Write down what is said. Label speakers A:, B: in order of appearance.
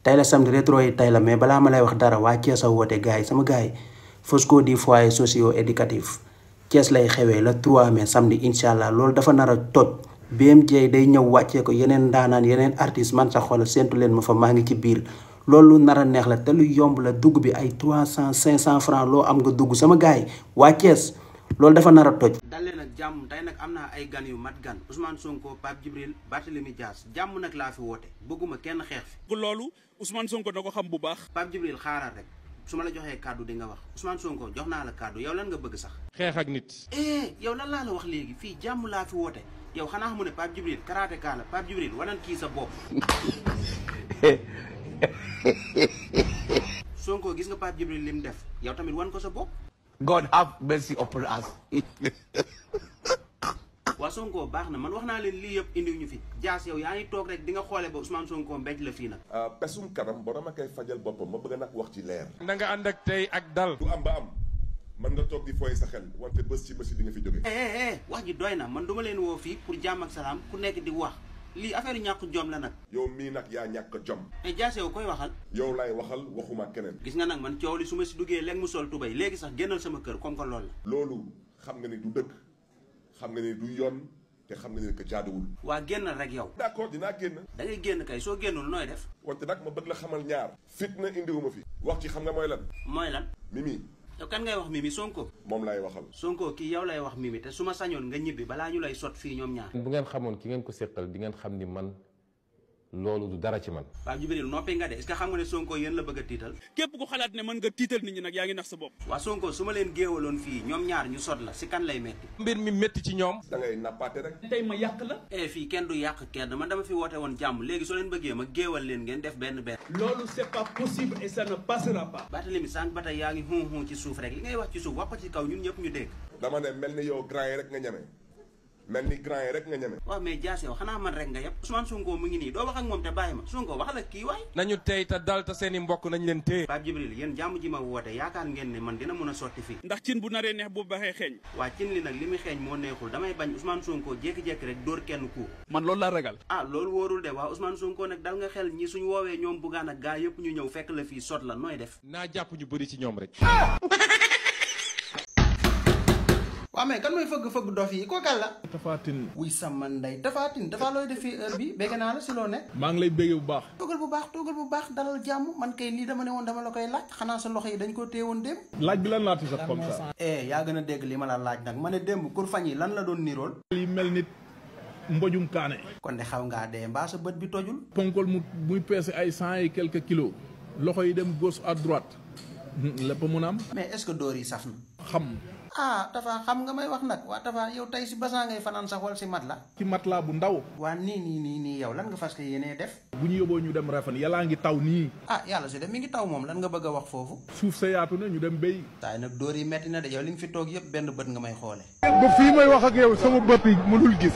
A: tey la samedi rétro yi tey la mais balaa ma lay wax dara waa Thiès a woote gars yi sama gars yi Fosco di foyer socio éducatif Thiès lay xewee le 3 mai samedi incha allah loolu dafa nar a toj BMJ day ñëw wàccee ko yeneen ndaanaan yeneen artiste man sax xoolal séntu leen ma fa maa ngi ci biir loolu nar a neex la te lu yomb la dugg bi ay 300 500 francs loo am nga dugg sama gars yi waa Thiès loolu dafa nar a toj. dalee nag jàmm tey nag am naa ay gan yu mat gan Ousmane Sonko Pape Djibril Barthélémy Dias jàmm nag laa fi woote bëgguma kenn xeex fi.
B: loolu Ousmane Sonko da ko xam bu baax.
A: Pape Djibril xaaral rek su ma la joxee kàddu di nga wax Ousmane Sonko jox naa la kàddu yow lan nga bëgg sax.
C: xeex ak nit.
A: yow lan laa la wax léegi fii jàmm laa fi woote yow xanaa xamu ne Pape Djibril karaté kaa la Pape Djibril wanan kii sa bopp. Sonko gis nga Pape Djibril lim def yow tamit wan ko sa bopp.
D: God have mercy upon us.
A: waa Sonko baax na man wax naa leen lii yëpp indiw ñu fi Dias yow yaa ngi toog rek di nga xoole ba Ousmane Sonko mbéj la fii nag.
E: pesum kanam borom a koy fajal boppam ma bëgg nag wax ci leer.
C: na nga ànd ak tey ak dal.
E: du am ba am mën nga toog di fooy sa xel wante bés ci bés di nga fi jóge.
A: wax ji doy na man duma leen woo fii pour jàmm ak salaam ku nekk di wax lii affaire ñàkk jom la nag.
E: yow mii nag yaa ñàkk jom.
A: Dias yow koy waxal.
E: yow laay waxal waxuma keneen.
A: gis nga nag man coow li su ma si duggee léegi mu sol tubay léegi sax génnal sama kër comme que loolu la.
E: loolu xam nga ni du dëkk xam nga ni du yoon te xam nga ni que jaaduwul.
A: waa génnal rek yow.
E: d'accord dinaa génn.
A: da ngay génn kay soo génnul nooy def.
E: wante nag ma bëgg la xamal ñaar. fitna indiwuma fi. wax ci xam nga mooy lan.
A: mooy lan.
E: Mimi.
A: yow kan ngay wax Mimi Sonko.
E: moom laay waxal.
A: Sonko kii yow lay wax Mimi te su ma sañoon nga ñibbi balaa ñu lay sot fii ñoom ñaar.
C: bu ngeen xamoon ki ngeen ko séqal di ngeen xam ni man loolu du dara ci man.
A: Pape Djibril noppi nga de est-ce que xam nga ne Sonko yéen la bëgg a tiital.
B: képp ku xalaat ne mën nga tiital nit ñi nag yaa ngi nax sa bopp.
A: waa Sonko su ma leen géewaloon fii ñoom ñaar ñu sot la si kan lay metti.
C: mbir mi métti ci ñoom.
E: da ngay nappaate rek.
B: tey ma yàq la.
A: fii kenn du yàq kenn man dama fi woote woon jàmm léegi soo leen bëggee ma géewal leen ngeen def benn benn.
B: loolu c'est pas possible et ça ne passera pas.
A: Barthélémy sànq ba tey yaa ngi xun ci suuf rek li ngay wax ci suuf wax ko ci kaw ñun ñëpp ñu dégg.
E: dama ne mel ni yow grand yi rek nga ñeme. mel ni grand yi rek nga ñeme.
A: waaw mais Dias yow xanaa man rek nga yëpp Ousmane Sonko mu ngi nii doo wax ak moom te bàyyi ma Sonko waxal ak kii waay.
C: nañu tey te dal te seen i mbokk nañ leen téye.
A: Pape Djibril yéen jàmm ji ma woote yaakaar ngeen ne man dina mën a sotti fii.
B: ndax cin bu naree neex bu baxee xeeñ.
A: waa cin li nag li muy xeeñ moo neexul damay bañ Ousmane Sonko jékki-jékki rek dóor kenn ku.
B: man loolu laa ragal.
A: loolu wóorul de waa Ousmane Sonko nag dal nga xel ñi suñu woowee ñoom buggaan ak gaa yëpp ñu ñëw fekk la fii sot la nooy def.
C: naa jàpp ñu bëri ci ñoom rek.
A: waaw mais kan mooy fëgg dof yi ko kal la.
F: Tafatin.
A: wuy sama ndey Tafatin dafa looy def fii heure bi bégg naa la si loo nekk.
F: maa ngi lay béggee bu baax.
A: toogal bu baax dalal jàmm man kay lii dama ne woon dama la koy laaj xanaa sa loxo yi dañ ko téye woon démb.
F: laaj bi lan laa ti sax comme ça.
A: yaa gën a dégg li ma la laaj nag ma ne démb kur fañ yi lan la doon nirool.
F: li mel nit mbojum kaane.
A: kon de xaw ngaa dee mbaa sa bët bi tojul.
F: ponkol muy peese ay 100 et quelques kilos loxo yi dem gauche à droite lépp mun a am.
A: mais est-ce que dóor yi saf na.
F: xam.
A: Tafa xam nga may wax nag waa Tafa yow tey si basan ngay fanaan sax wala si mat la.
F: ci mat laa bu ndaw.
A: waa nii yow lan nga fas yéenee def.
F: bu ñu yóbboo ñu dem Refane yàllaa ngi taw nii.
A: yàlla si dem mi ngi taw moom lan nga bëgg a wax foofu.
F: suuf sa yaatu na ñu dem béy.
A: taay nag dóor yi metti na de yow li nga fi toog yëpp benn bët nga may xoole.
F: ba fii may wax ak yow sama bët yi mënul gis.